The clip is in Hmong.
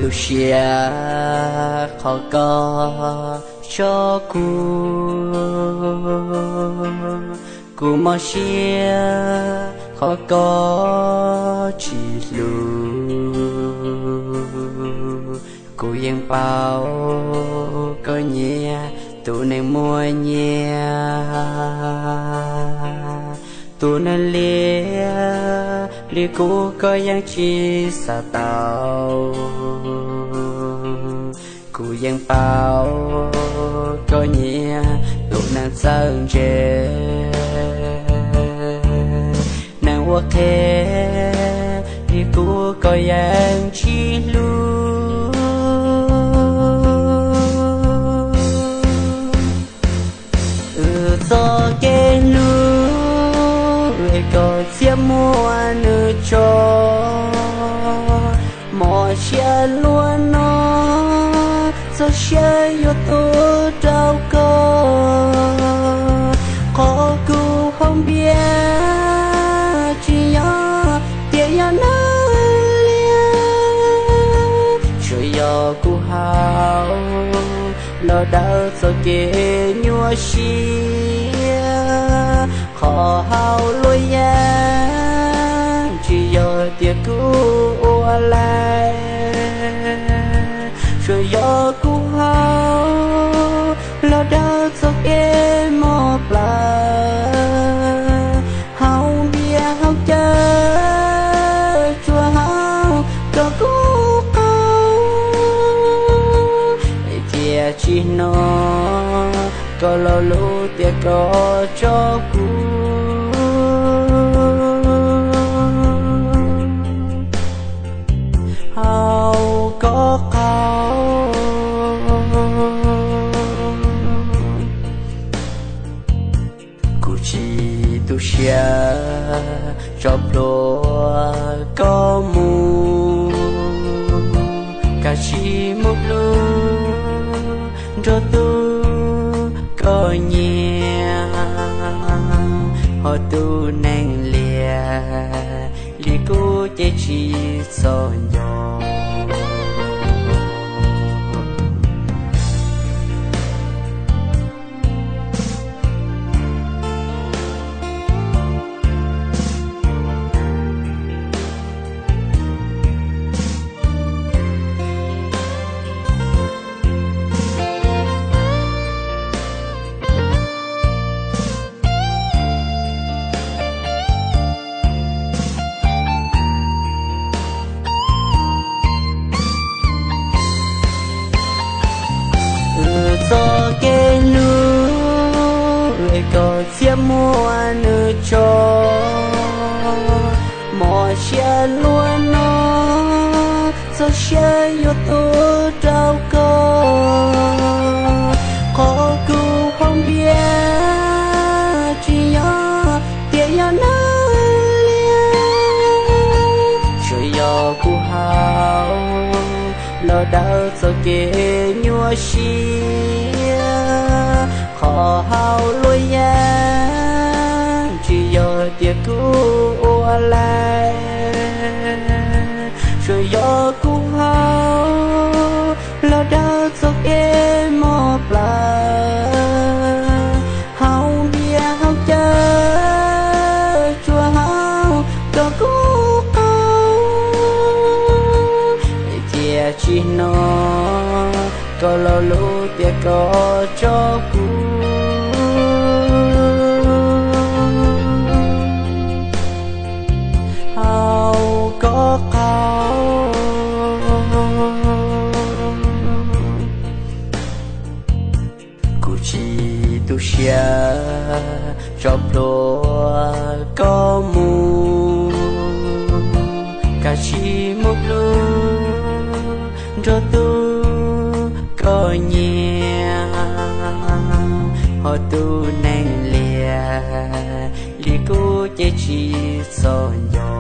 Tu siab qhov koj tso kuv, kuv mob siab qhov koj tsis hlub. Kuv yeej paub koj nyiam tus neeg muaj nyiaj, tus neeg liab li kuv koj yeej tsis xav tau. Kuv yeej paub koj nyiam tus neeg txawj ntse, neeg ua qhev li kuv koj yeej tsis hlub. Wb txoj kev hlub es koj txhiaj muab nws tso, mob siab luaj no, txoj sia yuav tuag rau koj. Qhov kuv haus npias tsis yog tias yog neeg liab, tsuas yog kuv haus los daws txoj kev nyuaj siab. Qhov haus luaj yeej tsis yog tias kuv ua laij, tsuas yog kuv haus los daws txoj kev mob plawv. Haus npias haus cawv tsuas haus kom kuv qaug, es thiaj tsis hnov koj lo lus tias koj tso kuv, haus kom qaug. Kuv tsis tu siab tso plhuav koj mus, kav tsij mus hlub nrog tus koj nyiam, ho tus neeg liab li kuv ces tsis txhob nco. Wb txoj kev hlub es koj txhiaj muab nws tso, mob siab luaj no, txoj sia yuav tuag rau koj. Qhov kuv haus npias tsis yog tias yog neeg liab, tsuas yog kuv haus los daws txoj kev nyuaj siab. Qhov haus luaj yeej tsis yog tias kuv ua laij, tsuas yog kuv haus los daws txoj kev mob plawv. Haus npias haus cawv tsuas haus kom kuv qaug, es thiaj tsis hnov koj lo lus tias koj tso kuv, haus kom qaug. Kuv tsis tu siab tso plhuav koj mus, kav tsij mus hlub nrog tus koj nyiam, ho tus neeg liab li kuv ces tsis txhob nco.